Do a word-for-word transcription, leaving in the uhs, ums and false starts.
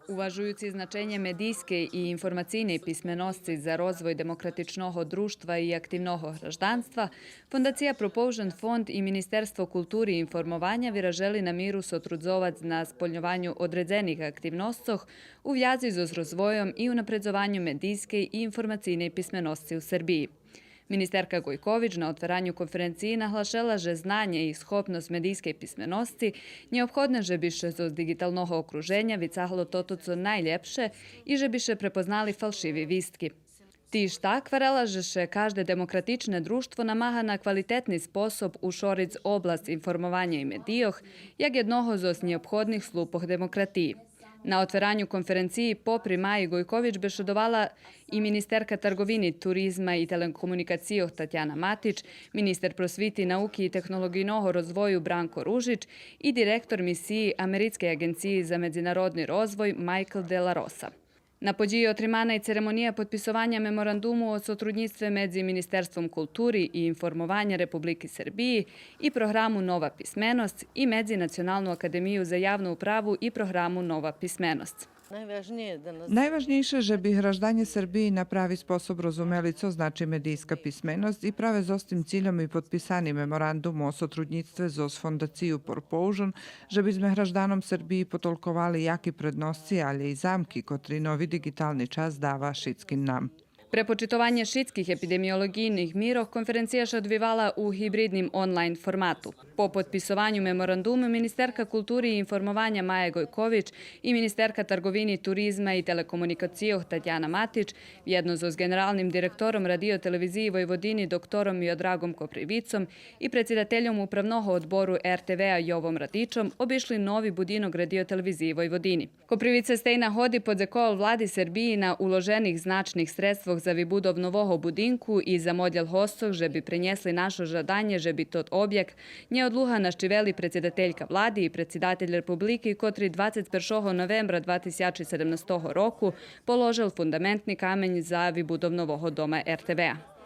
Уважуюци значенє медийскей и информацийней писменосци за розвой демократичного дружтва и активного гражданства, Фондация Propulsion фонд и Министерство култури и информованя виражели намиру сотрудзовац на сполньованю одредзених активносцох у вязи зоз розвойом и унапредзованю медийскей и информацийней писменосци у Сербиї. Министерка Гойкович на отвераню конференциї наглашела же знанє и схопносц медийскей писменосци нєобходне же би ше зоз диґиталного окруженя вицагло тото цо найлєпше и же би ше препознали фалшиви вистки. Тиж так гварела же ше кажде демократичне дружтво намага на квалитетни способ ушориц обласц информованя и медийох як єдного зоз нєобходних слупох демократиї. На отвераню конференциї попри Маї Гойкович бешедовала и министерка тарґовини, туризма и телекомуникацийох Татяна Матич, министер просвити, науки и технолоґийного розвою Бранко Ружич и директор мисиї Америцкей аґенциї за медзинародни розвой Майкл де ла Роса. На подїї отримана и церемония подписованя меморандуму о сотруднїцтве медзи Министерством култури и информованя Републики Сербиї и програму Нова писменосц и медзи Националну академию за явну управу и програму Нова писменосц. Найважнєйше же би гражданє Сербиї на прави способ розумели цо значи медийска писменосц и праве зоз тим цильом и подписани меморандум о сотруднїцтве зоз Фондацию Propulsion, же би зме гражданом Сербиї потолковали яки предносци, алє и замки котри нови диґитални час дава шицким нам. Пре почитованє шицких епидемиолоґийних мирох конференция ше одвивала у гибридним онлайн формату. По подписованю меморандуму министерка култури и информованя Мая Гойкович и министерка тарґовини, туризма и телекомуникацийох Татяна Матич, вєдно зоз ґенералним директором Радио-телевизиї Войводини доктором Миодрагом Копривицом и предсидательом Управного одбору Р Т В-а Йовом Радичом, обишли нови будинок Радио-телевизиї Войводини. Копривица з тей нагоди подзековал влади Сербиї на уложених значних средствох за вибудов нового будинку и замолєл госцох же би пренєсли нашо жаданє же би тот обєкт нєодлуга нащивели предсидателька влади и предсидатель Републики, котри двацец першого новембра два тисячи седемнастого року положел фундаментни камень за вибудов нового дома Р Т В-а.